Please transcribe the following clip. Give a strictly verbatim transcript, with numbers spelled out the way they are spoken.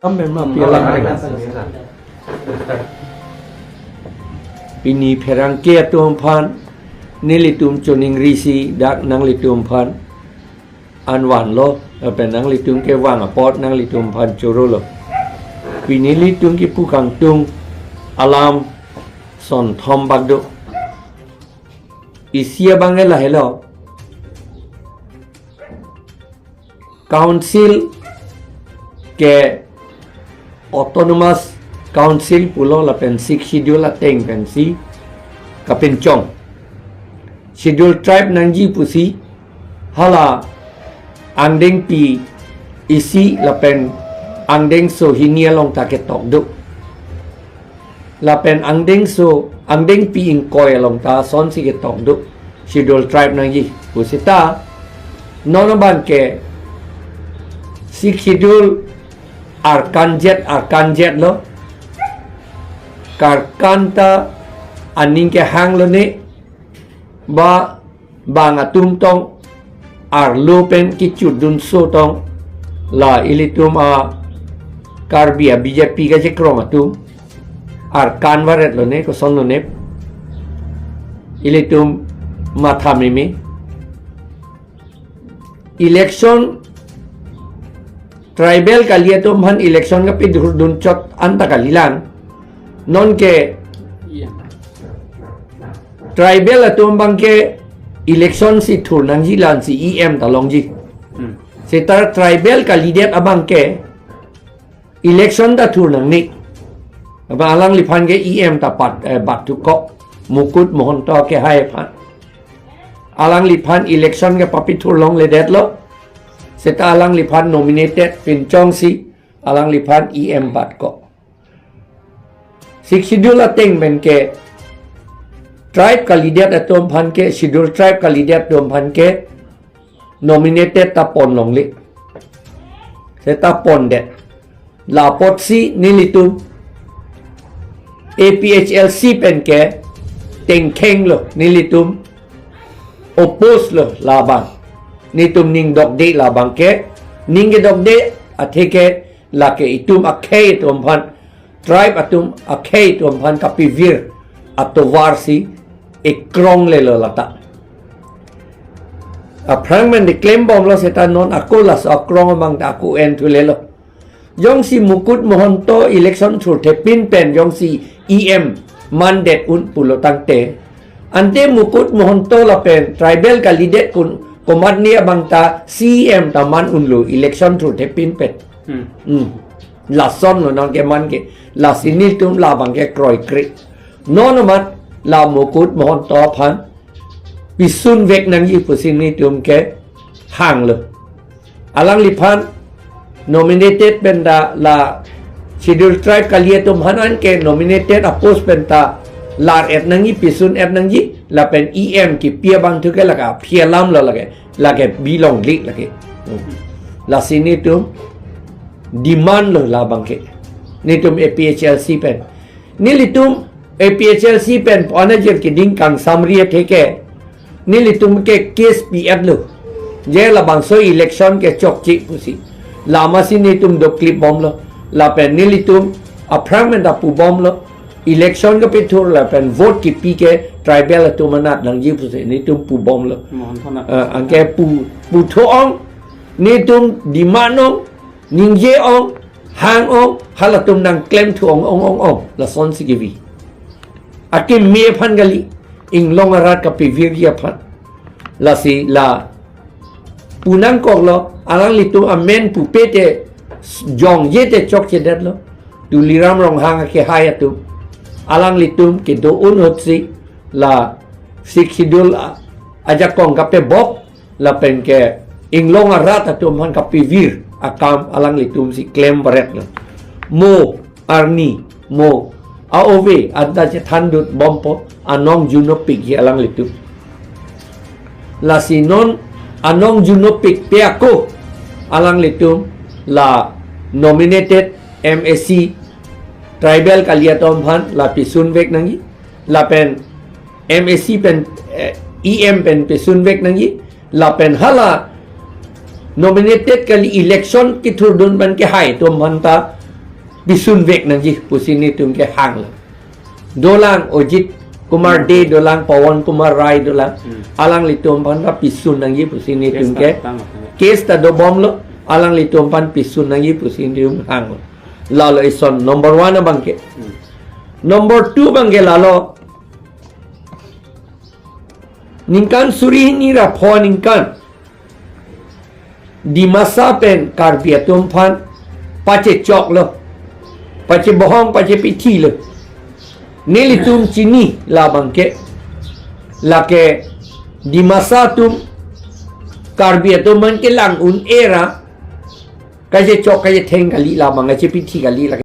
Amen ma piala. Pini pherangke atum aphan nelitum choningri si dak nanglitum aphan an vanlo, lapen nanglitum kevang apot nanglitum aphan chorolo. Pini nelitum kipu kangtung alam son thom bak do. Isi abang lahelo. Council ke Autonomous Council pulo lapen Sixth Schedule ateng pensi kapinchong. Schedule Tribe nangji pusi hala angdengpi isi lapen angdengso hini along ta ketok do. Lapen angdengso, angdengpi ingkoi along ta sonsi ketok do. Schedule Tribe nangji. Pusita, non abang ke Sixth Schedule arkan jet, arkan jet lo. Karkan ta aning kehang lone, ba bang atum tong arlo pen kichut dunso tong la ilitum a Karbi a B J P kachekrong atum arkan varet lone, koson lone ilitum matha meme. Election tribal kali atum aphan election kapethur dunchot anta kalilang. Non ke tribal atum abang ke election si thur nangji lan si E M ta longji. Hmm. Seta tribal kalidet abang ke election ta thur nangne. Abang alangliphan ke E M ta pat, eh, bat thuko Mukut Mahanta kehai aphan. Alangliphan election kepapethur longledetlo. Seta alangliphan nominated pinchongsi alangliphan E M batko. Sixth Schedule ateng pen ke tribe kalidet atum aphan ke, Schedule Tribe kalidet atum aphan ke nominated ta pon longle. Seta pondet. La apotsi nelitum A P H L C pen ke tengkheng lo, nelitum oppose lo labang. Nelitum ning dokde labang ke, ning kedokde athe ke lake itum akhei atum aphan, tribe atum akhei atum aphan kapivir atovar si ekrong lelo lata. Aphrang men declaim bomlo seta non ako laso akrong abang ta ako en thulelo. Jongsi Mukut Mahanta election thurthepin pen jongsi E M mandet un pulo tangte, ante Mukut Mahanta lapen tribal kalidet kun komatne abang ta C E M ta man unlo election thurthepin pen. Hmm. Hmm. Lason lo non ke man ke, lasi nelitum labang ke kroikre. Non amat la Mukut Mahanta aphan pisun vek nangji pusi nelitum kehanglo. Alangliphan nominated pen ta la Schedule Tribe kali atum aphan an ke nominated a-post pen ta lar et nangji, pisun et nangji, lapen E M kipi abang thu ke lake aphi alam lo lake, lake bilong lik lake. Hmm. Lasi nelitum demand lo labang ke. Nelitum A P H L C pen. Nelitum A P H L C pen pon ajir keding kangsamri athe ke nelitum ke case pi-et lo. Je labangso election ke chokche pusi. Lama si nelitum doklip bomlo. Lapen nelitum aphrang men ta pu bomlo. Election kapethur lapen vote kipi ke tribal atum anat nangji pusi nelitum pu bomlo. Mohon thana. Eh, anke pu, pu tho-ong, nelitum demand ong, ningje ong, hang ong, halatum nangklem thu ong, ong, ong, ong. Lasonsi kevi. Akeme aphan kali, inglong arat kapivirji aphan. Lasi la pu nangkoklo, alanglitum amen pupe te jongje te chokchedetlo. Tuliram Ronghang akehai atum. Alanglitum kedo-un ahutsi la Sixth Schedule a-, ajakong kapebok, lapen ke inglong arat atum aphan kapivir akam alanglitum si klem varetlo. Mo arni, mo a-ove anta chethandut bompo, anong junopik ji alanglitum. Lasi non anong junopikpe ako alanglitum la nominated M A C tribal kali atum aphan la pisun vek nangji. Lapen M A C pen, eh, E M pen pisun vek nangji. Lapen hala nominated kali election kethurdun pen kehai atum aphan ta pisun vek nangji pusi netum ke hanglo. Dolang Ajit Kumar Dey dolang, Pawan Kumar Rai dolang. Hmm. Alanglitum aphan ta pisun nangji pusi netum ke. Case ta tang, tang. Case ta dobomlo, alanglitum aphan pisun nangji pusi netum hanglo. Lalo ison number one abangke. Hmm. Number two abangke lalo. Ningkan suri hini ra pho ningkan Dimasa pen Karbi atum aphan pachechoklo, pachebohong, pachepithilo. Nelitum chini labangke, lake Dimasa atum Karbi atum aphan kelang un-e ra kachechok kachetheng kali, labang kachepithi kali lake.